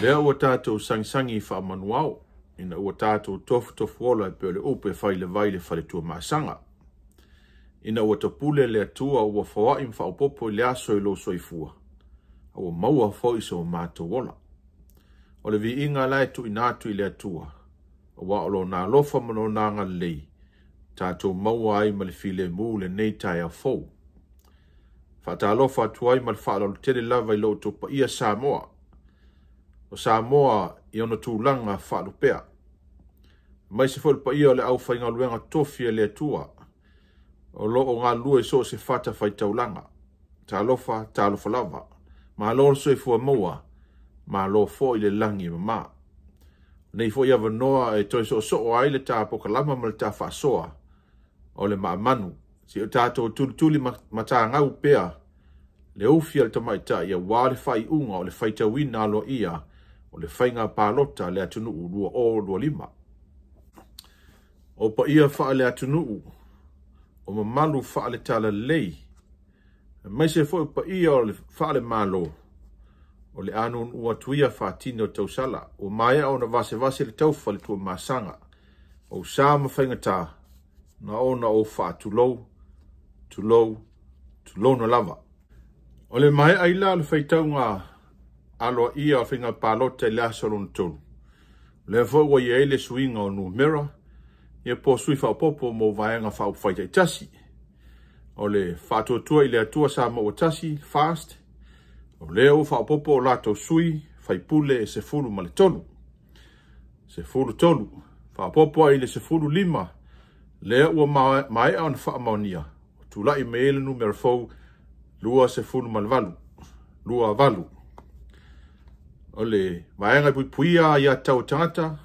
Lea ua tatou sagisagi faamanuao ina ua tatou tofutofuola e pei o le upu e fai le vai i le faletuamasaga. Ina ua topule le Atua ua foai ma faaopoopo i le aso i lou soifua, a ua maua foi so matou ola. O le viiga la e tuuina atu i le Atua, aua o lona alofa ma lona agalelei, tatou maua ai ma le filemu lenei taeao fou. Faatalofa atu ai ma le faaaloalo tele lava i lo outou paia Samoa. O Samoa i ona tulaga faalupea. Aemaise foi le paia o le aufaigaluega tofi a le Atua, o lo o galulue i so o se fatafaitaulaga. Talofa, talofa lava. Malo le soifua maua, malo foi le lagi e mama. Nei foi avanoa e toe soosoo ai le tapokalama ma le tafaasoa o le maamanu. Si o tatou tulituli matagau pea le ufi a le tamaitai aua le faaiuga o le faitauina aloaia o le faiga palota a le atunuu 2025. O paia faale-atunuu, o mamalu faale-talalelei, aemaise foi o paia o le faale-malo, o le a nuunuu atu ia faatini o tausala, ua maea ona vasevase le taufa i le tuamasaga, o usa ma faigata, na ona ou faatulou, tulou, tulouna lava. O le maea ila o le faitauga aloaia o faiga palota i le aso lona tolu. O lea foi ua i ai le suiga o numera, ia po o sui faaopoopo mo vaega faaupufai taitasi. O le Faatuatua i le Atua Samoa ua tasi, FAST, o lea ua faaopoopo o latou sui faipule e 13. 13. Faaopoopo ai i le 15, lea ua maea ona faamaonia, ua tulai mai ai le numera fou 28. 28. O le vaega e puipuia ia tau tagata,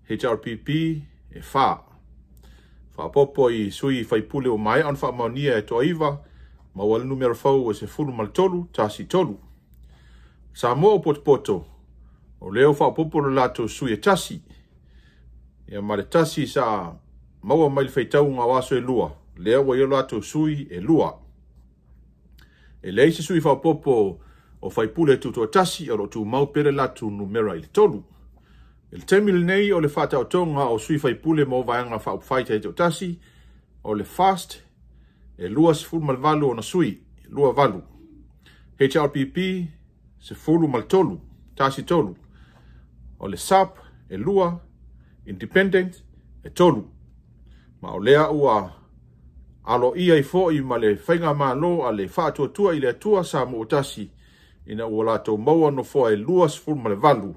HRPP, e 4. Faaopoopo i sui faipule ua maea ona faamaonia e toaiva, maua le numera fou e 13, 13. Samoa o potopoto, o lea ua faaopoopo le latou sui e tasi. Ia ma le tasi sa maua mai le faitauga o aso e lua, lea ua i ai lo latou sui e 2. E leai se sui faaopoopo o faipule tutoatasi, o lo o tumau pea le latou numera i le 3. I le taimi lenei o le faataotoga o sui faipule mo vaega faaupufai taitoatasi, o le FAST e 28 ona sui, 28. HRPP 13, 13. O le SAP e 2, Independent e 3. Ma o lea ua aloaia ai foi ma le faigamalo a le Faatuatua i le Atua Samoa tasi, ina ua latou maua nofoa e 28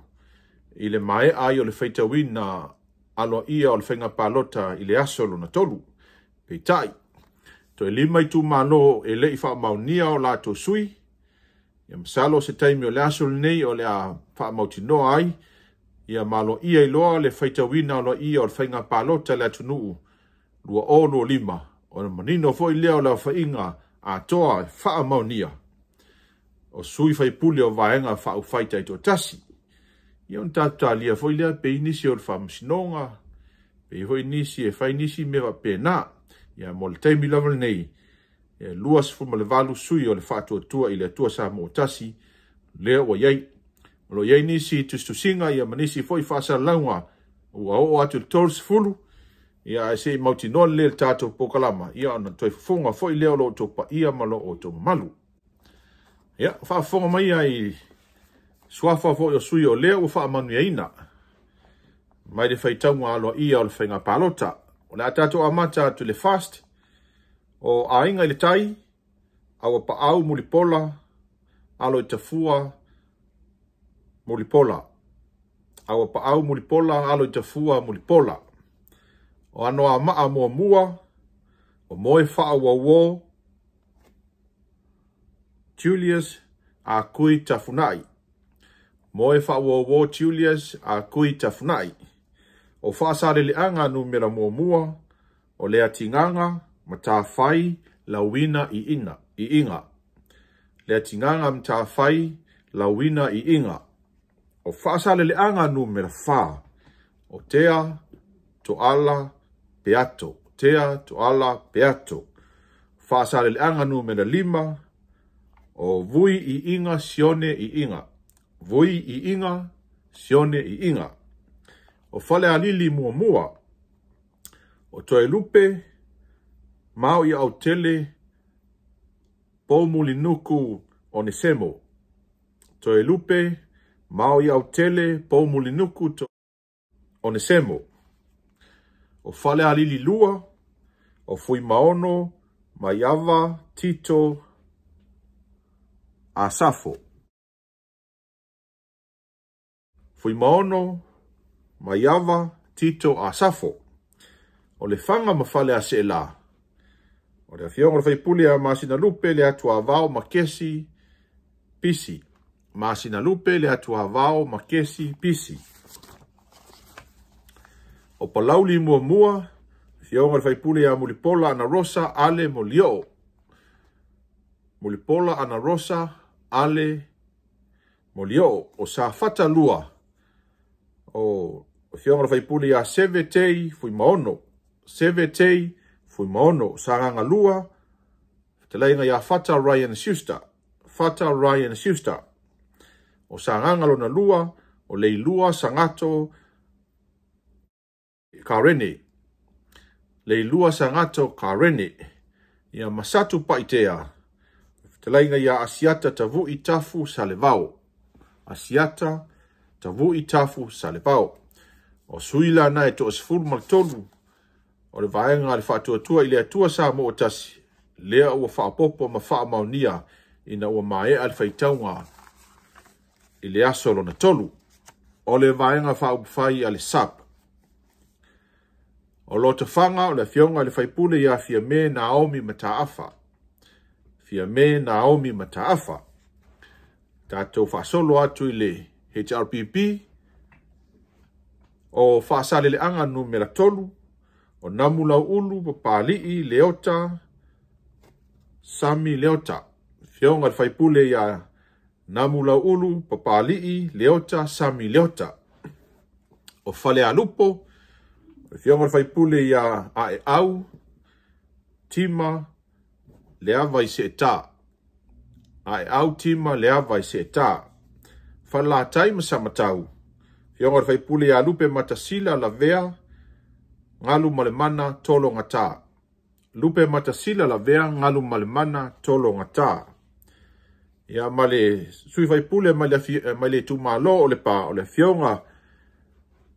i le maea ai o le faitauina aloaia o le faiga palota i le aso lona 3. Peitai, toe 5 itumalo e le i faamaonia o latou sui. Ia masalo se taimi o le aso lenei o le a faamautinoa ai ia ma aloaia i loa le faitauina aloaia o le faiga palota i le atunuu 2025, ona manino foi lea o le aofaiga atoa e faamaonia o sui faipule o vaega faaupufai taitoatasi. Ia ona tatou talia foi lea pe i nisi o le faamasinoga, pe i foi nisi e fai nisi mea faapena. Ia mo le taimi lava lenei, e 28 sui o le Faatuatua i le Atua Samoa tasi, lea ua i ai. O lo o i ai nisi tusitusiga ia ma nisi foi faasalalauga ua oo atu i le 30, ia ae se i mautinoa lelei le tatou pokalama, ia ona toe fofoga foi lea o lo outou paia ma lo outou mamalu. Ia, faafofoga mai ai suafa foi o sui o lea ua faamanuiaina mai le faitauga aloaia o le faiga palota. O le a tatou amata atu i le FAST, o Aiga i le Tai, Auapaau Mulipola, alo i Tafua Mulipola. Auapaau Mulipola alo i Tafua Mulipola. O ano a maa muamua o moe faauauo Julius a kui Tafunai. Moe faauauo Julius a kui Tafunai. O faasaleleaga numera muamua o le atigaga matafai lauina i ina i iga. Le atigaga matafai lauina i iga. O faasaleleaga numera 4 o tea toala peato. Tea toala peato. Faasaleleaga numera 5 o vui i iga sione i iga. Vui i iga sione i iga. O fale alili muamua o toe lupe mau i autele poumulinuku o Nesemo. Toe lupe mau i autele poumulinuku o Nesemo. O fale alili lua o Fuimaono Maiava Tito Asafo. Fuimaono Maiava Tito Asafo. O le fanga ma fale a seela. O le afioga o le faipule a Masina Lupe le atu avao Makesi Pisi. Masina Lupe le atu avao Makesi Pisi. O Palauli muamua, afioga o le faipule a Mulipola Ana Rosa Ale Molio. Mulipola Ana Rosa Ale Molio. O Safata lua, o afioga o le faipule a Sevetei Fuimaono. Sevetei Fuimaono. Sagaga lua, fetalaiga ia Fata Ryan Schuster. Fata Ryan Schuster. O Sagaga lona lua, o Leilua Sangato Karene. Leilua Sangato Karene. Ia Masatu Paitea. Fetalaiga ia Asiata Tavui Tafu Salevao. Asiata Tavui Tafu Salevao. O suila na e to 13 o le vaega le faatuatua i le Atua sa mo tasi. Lea ua faapopo ma faamaunia ina ua maea le faitauga i le aso lona 3. O le vaega faaupufai a le SAP. O Lotofaga o le afioga i le faipule ia Fiame Naomi Mataafa. Fiame Naomi Mataafa. Tatou faasolo atu i le HRPP. O faasaleleaga numera 3 o Namulauulu Papali'i Leota Sami Leota. Afioga i le faipule ia Namulauulu Papali'i Leota Sami Leota. O Falealupo, afioga i le faipule ia Aeau Tima Leava i Seeta. Aeau Tima Leava i Seeta. Falatai ma Samatau, afioga i le faipule ia Lupe Matasila Lavea Ngalu Malemana Tolo Ngata. Lupe Matasila Lavea Ngalu Malemana Tolo Ngata. Ia ma le sui faipule mai le itumalo o le pa o le afioga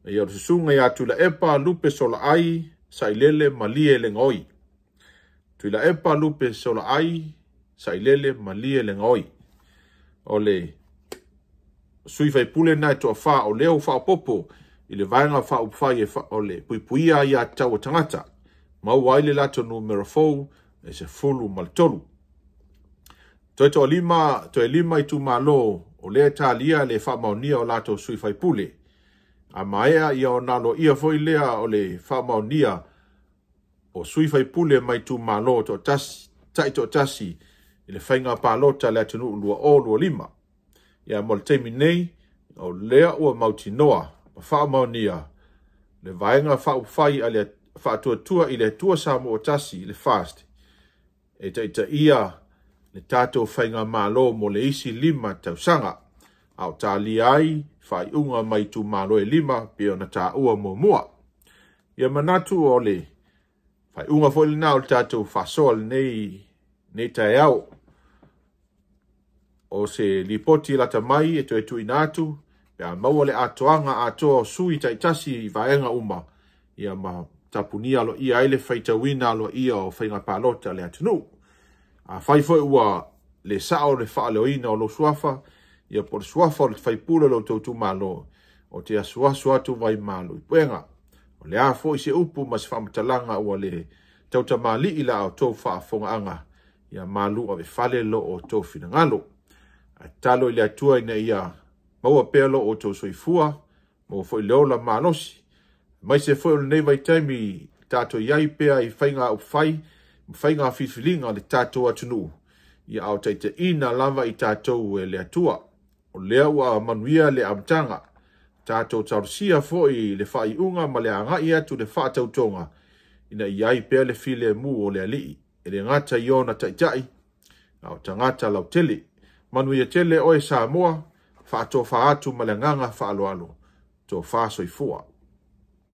ia o le susuga ia Tuilaepa Lupe Solaai Sailele Malie Legaoi. Tuilaepa Lupe Solaai Sailele Malie Legaoi. O le sui faipule na e toafa o leo faapopo i le vaega faaupufai o le puipuia ia tau tagata. Maua ai le latou numera fou e 13. Toe toalima, toe lima itumalo o lea talia le faamaonia o latou sui faipule. A maea ia o nalo ia foi lea o le faamaonia o sui faipule mai itumalo toatasi, tai toatasi i le faiga palota le atunuu 2025. Ia mo le taimi nei, o lea ua mautinoa ma faamaonia le vaega faaupufai a le faatuatua i le Atua Samoa tasi le FAST e taitaia le tatou faiga malo mo le isi 5 tausaga. A o talia ai faaiuga mai itumalo e 5 pe ona taua muamua. Ia manatu o le faaiuga foi lena o le tatou faasoa lenei taeao. O se lipoti lata mai e toe tuuina atu pe a maua le atoaga atoa o sui taitasi i vaega uma ia ma tapunia aloaia ai le faitauina aloaia o faiga palota le atunuu. A fai foi ua le sao le faaleoina o lou suafa, ia po o le suafa o le faipule o lo outou itumalo, ou te asuasu atu vaimalu i puega. O le a foi se upu ma se faamatalaga ua le tautamalii i la outou faafofogaaga, ia malu avefale lo outou finagalo. Ae tatalo i le Atua ina ia maua pea lo outou soifua, maua foi le ola malosi, aemaise foi o lenei vaitaimi tatou i ai pea i faiga upufai ma faiga filifiliga a le tatou atunuu, ia a o taitaiina lava i tatou e le Atua. O lea ua manuia le amataga, tatou talosia foi le faaiuga ma le agai atu i le faatautoga, ina ia i ai pea le filemu o le Alii, e le gata i ona taitai, a o tagata lautele. Manuia tele oe Samoa, faatofa atu ma le agaga faaaloalo, tofa soifua.